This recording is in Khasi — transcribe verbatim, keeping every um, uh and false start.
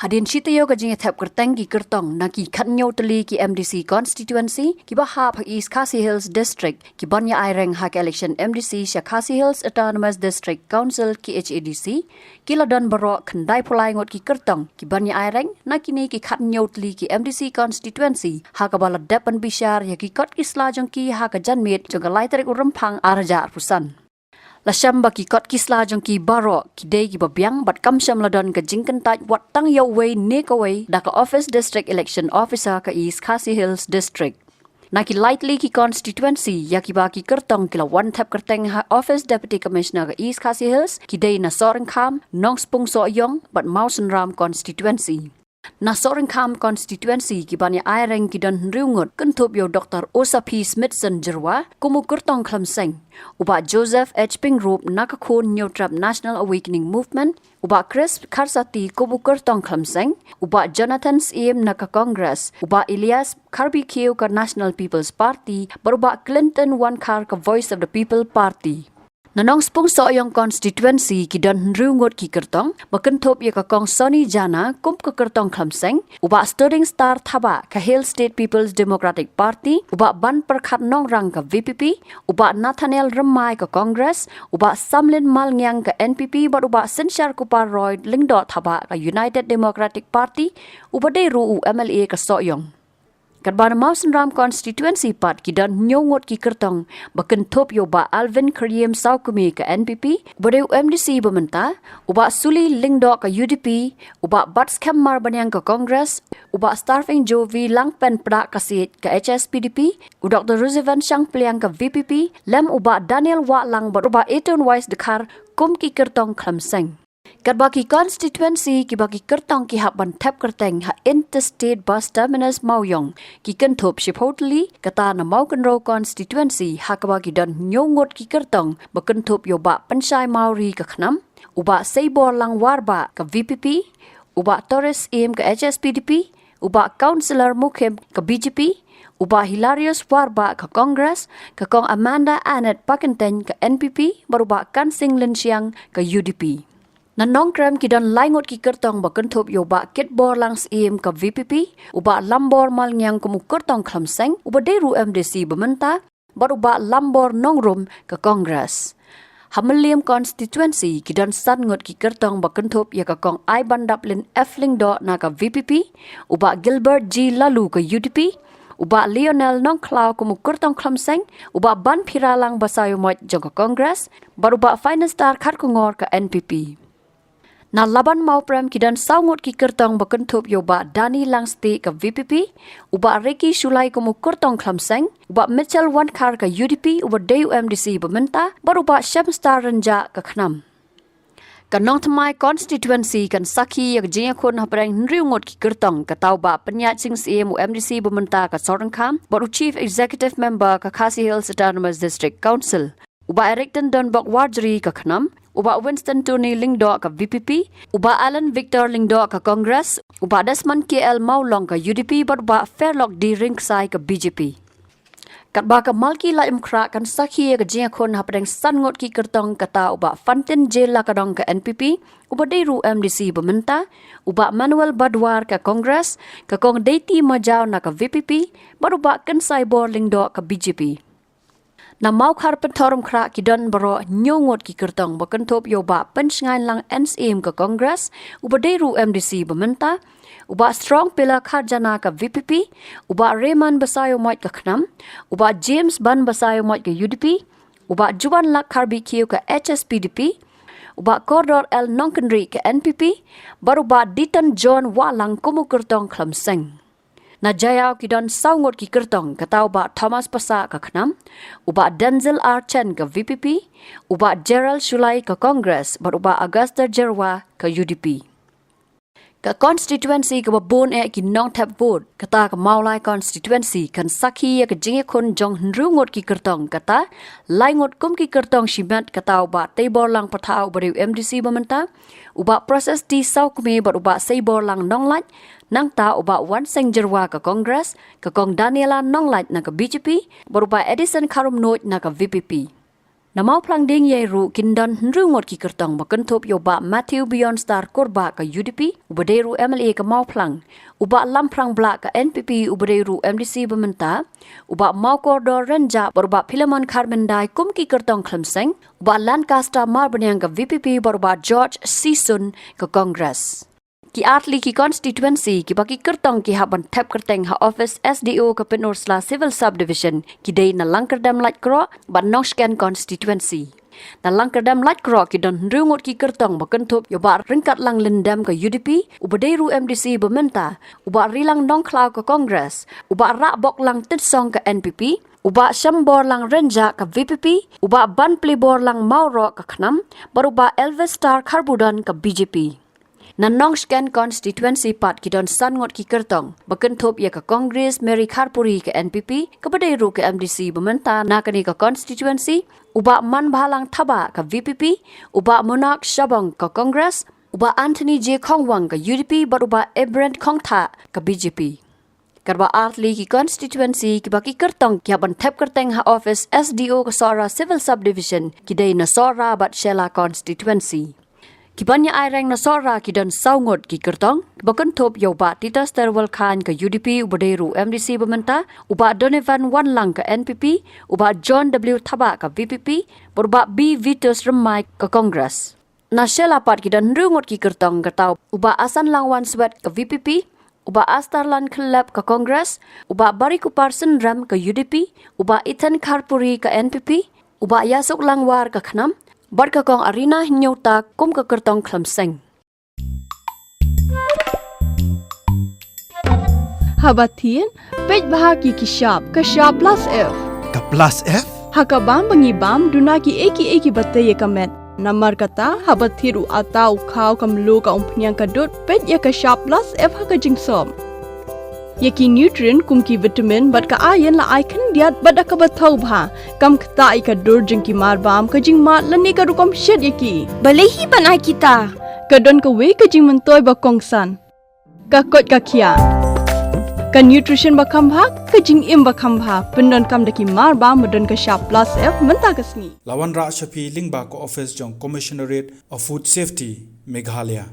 Hadien shi taïew ka jingïathep kyrteng ki kyrtong na ki khatñiew tylli ki M D C constituency kiba hap ha East Khasi Hills District ki ban ïa aireng ha ka election M D C sha Khasi Hills Autonomous District Council, K H A D C, ki la don baroh khyndai phew lai ngut ki kyrtong ki ban ïa aireng na kine ki khatñiew tylli ki M D C constituency, ha kaba la dep ban bishar ïa ki kot ki sla jong ki ha ka janmiet jong ka lai tarik u Rymphang ar hajar arphew san. La shem ba ki kot ki sla jong ki baroh ki dei kiba biang bad kam shym la don ka jingkyntait wat tang ïa uwei ne kawei da ka office District Election Officer ka East Khasi Hills District. Na ki lai tylli ki constituency ïa kiba ki kyrtong ki la wan thep kyrteng ha office Deputy Commissioner ka East Khasi Hills ki dei na Sohryngkham, Nongspung Sohiong bad Mawsynram constituency. Na Sohryngkham constituency ki ban ïa aireng ki don hynriew ngut, kynthup ïa u Doctor Osapi Smithson Jyrwa kum u kyrtong khlem seng, u Bah Joseph H Pyngrope na ka khun Hynñiewtrep National Awakening Movement, u Bah Chris Kharsati kum u kyrtong khlem seng, u Bah Jonathan Syiem na ka Congress, u Bah Elias Kharbi Khiew ka National People's Party bad u Bah Clinton Wankhar ka Voice of the People Party. Na Nongspung Sohiong constituency ki don hynriew ngut ki kyrtong, ba kynthup ïa ka Kong Sony Jana kum ka kyrtong khlem seng, u Bah Studingstar Thabah ka Hill State People's Democratic Party, u Bah Banpyrkhat Nongrang ka V P P, u Bah Nathaniel Rymmai ka Congress, u Bah Samlin Malngiang ka N P P bad u Bah Synshar Kupar Roy Lyngdoh Thabah ka United Democratic Party, uba dei ruh u M L A ka Sohiong. Katba na Mawsynram constituency pat ki don hynñiew ngut ki kyrtong, ba kynthup ïa u Bah Alvin Khyriem Sawkmie ka N P P, uba dei u M D C ba mynta, u Bah Suli Lyngdoh ka U D P, u Bah Batskhem Marbaniang ka Congress, u Bah Starving Jovi Langpen Pdah ka Siej ka H S P D P, u Doctor Ruzivan Shangpliang ka V P P, lem u Bah Daniel Wahlang bad u Bah Eton Wise Dkhar kum ki kyrtong khlem seng. Katba ki constituency kiba ki kyrtong ki hap ban thep kyrteng ha Interstate Bus Terminus Mawiong ki kynthup shiphew tylli, kata na Mawkynrew constituency ha kaba ki don hynñiew ngut ki kyrtong, ba kynthup ïa u Bah Pynshai Mawrie ka KHNAM, u Bah Seiborlang Warbah ka V P P, u Bah Toris Syiem ka H S P D P, u Bah Councillor Mukhim ka B J P, u Bah Hilarius Warbah ka Congress, ka Kong Amanda Annet Pakyntein ka N P P bad u Bah Kansing Lynshiang ka U D P. Na Nongkrem ki don lai ngut ki kyrtong, ba kynthup ïa u Bah Kitborlang Syiem ka V P P, u Bah Lambor Malngiang kum u kyrtong khlem seng, uba dei ruh M D C ba mynta, bad u Bah Lambor Nongrum ka Congress. Ha Mylliem constituency ki don san ngut ki kyrtong, ba kynthup ïa ka Kong Aibandaplin F Lyngdoh na ka V P P, u Bah Gilbert G Laloo ka U D P, u Bah Lionel Nongkhlaw kum u kyrtong khlem seng, u Bah Banphiralang Basaiawmoit jong ka Congress, bad u Bah Finastar Kharkongor ka N P P. Na Laban Mawprem ki don saw ngut ki kyrtong, ba kynthup ïa u Bah Danny Langstieh ka V P P, u Bah Ricky Shullai kum u kyrtong khlem seng, u Bah Mitchell Wankhar ka U D P uba dei u M D C ba mynta, bad u Bah Shemstar Rynjah ka KHNAM. Ka Nongthymmai constituency kan sakhi ïa ka jingïakhun hapdeng hynriew ngut ki kyrtong, kata u Bah Pynïaid Sing Syiem u M D C ba mynta ka Sohryngkham bad u Chief Executive Member ka Khasi Hills Autonomous District Council, u Bah Eric Tendon Bok Warjri ka KHNAM, u Bah Winston Tony Lyngdoh ka V P P, u Bah Alan Victor Lyngdoh ka Congress, u Bah Desmond K L Mawlong ka U D P bad u Bah Fairlock D Ryngksai ka B J P. Katba ka Malki Laitumkhrah kan sakhi ïa ka jingïakhun hapdeng san ngut ki kyrtong, kata u Bah Fantin J Lakadong ka N P P, uba dei ruh M D C ba mynta, u Bah Manuel Badwar ka Congress, ka Kong Deiti Majaw na ka V P P, bad u Bah Kynsaibor Lyngdoh ka B J P. Na Mawkhar Pynthorumkhrah ki don baroh hynñiew ngut ki kyrtong, ba kynthup ïa u Bah Pynshngaiñlang N Syiem ka Congress, uba dei ruh M D C ba mynta, u Bah Strong Pela Kharjana ka V P P, u Bah Raymond Basaiawmoit ka KHNAM, u Bah James Ban Basaiawmoit ka U D P, u Bah Jubanlak Kharbi Khiew ka H S P D P, u Bah Kordor L Nongkynrih ka N P P, bad u Bah Diton John Wahlang kum u kyrtong khlem seng. Na Jaïaw ki don saw ngut ki kyrtong, kata u Bah Thomas Passah ka KHNAM, u Bah Denzil R Chen ka V P P, u Bah Gerald Shullai ka Congress bad u Bah Augusta Jyrwa ka U D P. Ka constituency kaba bun eh ki nongthep vote, kata ka Mawlai constituency, kan sakhi ïa ka jingïakhun jong hynriew ngut ki kyrtong, kata lai ngut kum ki kyrtong shimet, kata u Bah Teiborlang Pathaw uba dei u M D C ba mynta, u Bah Proses T Sawkmie bad u Bah Seiborlang Nonglait, nangta u Bah Wanseng Jyrwa ka Congress, ka Kong Daniela Nonglait na ka B J P, bad u Bah Edison Kharumnuid na ka V P P. Na Mawphlang Diengiei ruh kin don hynriew ngut ki kyrtong ba kynthup ïa u Bah Matthew Beyondstar Kurbah ka U D P, uba dei ruh M L A ka Mawphlang, u Bah Lamphrang Blah ka N P P, uba dei ruh M D C ba mynta, u Bah Mawkordor Rynjah bad u Bah Philemon Kharbhyndai kum ki kyrtong Khlem Seng, u Bah Lancaster Marbaniang ka V P P bad u Bah George Sison ka Congress. Ki artylli ki constituency kiba ki kyrtong ki hap ban thep kyrteng ha office S D O ka Pynursla Civil Subdivision ki dei na Langkyrdem Laitkroh bad Nongshken constituency. Na Langkyrdem Laitkroh ki don hynriew ngut ki kyrtong ba kynthup ïa u Bah Ryngkatlang Lyndem ka U D P, uba dei ruh M D C ba mynta, u Bah Rilang Nongkhlaw ka Congress, u Bah Rahboklang Tynsong ka N P P, u Bah Shamborlang Rynjah ka V P P, u Bah Banpliborlang Mawroh ka KHNAM, bad u Bah Elvis Star Kharbudon ka B J P. Na Nongshken constituency pat ki don san ngut ki kyrtong ba kynthup ïa ka Congress Mary Kharpuri ka N P P, kaba dei ruh ka M D C ba mynta na kane ka constituency, u Bah Manbhalang Thabah ka V P P, u Bah Monarch Shabong ka Congress, u Bah Anthony J Khongwang ka U D P bad u Bah Ebrent Khongthah ka B J P. Katba artylli ki constituency kiba ki kyrtong ki hap ban thep kyrteng ha office S D O ka Sohra Civil Subdivision ki dei na Sohra bad Shella constituency. Kiban ïa aireng na Sohra ki don saw ngut ki kyrtong, kiba kynthup ïa u Bah Titus Terwel Chyne ka U D P, uba dei ruh M D C ba mynta, u Bah Donovan Wanlang ka N P P, u Bah John W Thabah ka V P P, bad u Bah B Vitus Rymmai ka Congress. Na Shella pat ki don hynriew ngut ki kyrtong, kata u Bah Asanlang Wanswet ka V P P, u Bah Astarlan Khyllep ka Congress, u Bah Barikupar Synrem ka U D P, u Bah Ethan Kharpuri ka N P P, u Bah Ïasuklang War ka KHNAM, bad ka Kong Arina Hynñiewta kum ka kyrtong Khlem Seng. Haba thied, peit bha ki ki shap, ka shap plus F. Ka plus F? Ha ka bam ba ngi bam, duna ki ei ki ei kiba tei ïa ka met. Namar kata, haba thied u atta, u khaw, ka mluh, ka umphniang, ka dud, peit ïa ka shap plus F ha ka jingsop. Ïa ki nutrient kum ki vitamin bad ka iron la ai khyndiat bad da kaba thaw bha. Kam ktah ïa ka dur jong ki marbam, ka jingmad lane ka rukom shet ïa ki. Balei hi ban ai kita? Ka don kawei ka jingmyntoi ba kongsan. Ka koit ka khiah. Ka nutrition ba kham bha, ka jingim ba kham bha. Pyndonkam da ki marbam ba don ka shap plus F mynta ka sngi. La wanrah sha phi lyngba ka office jong Commissionerate of Food Safety, Meghalaya.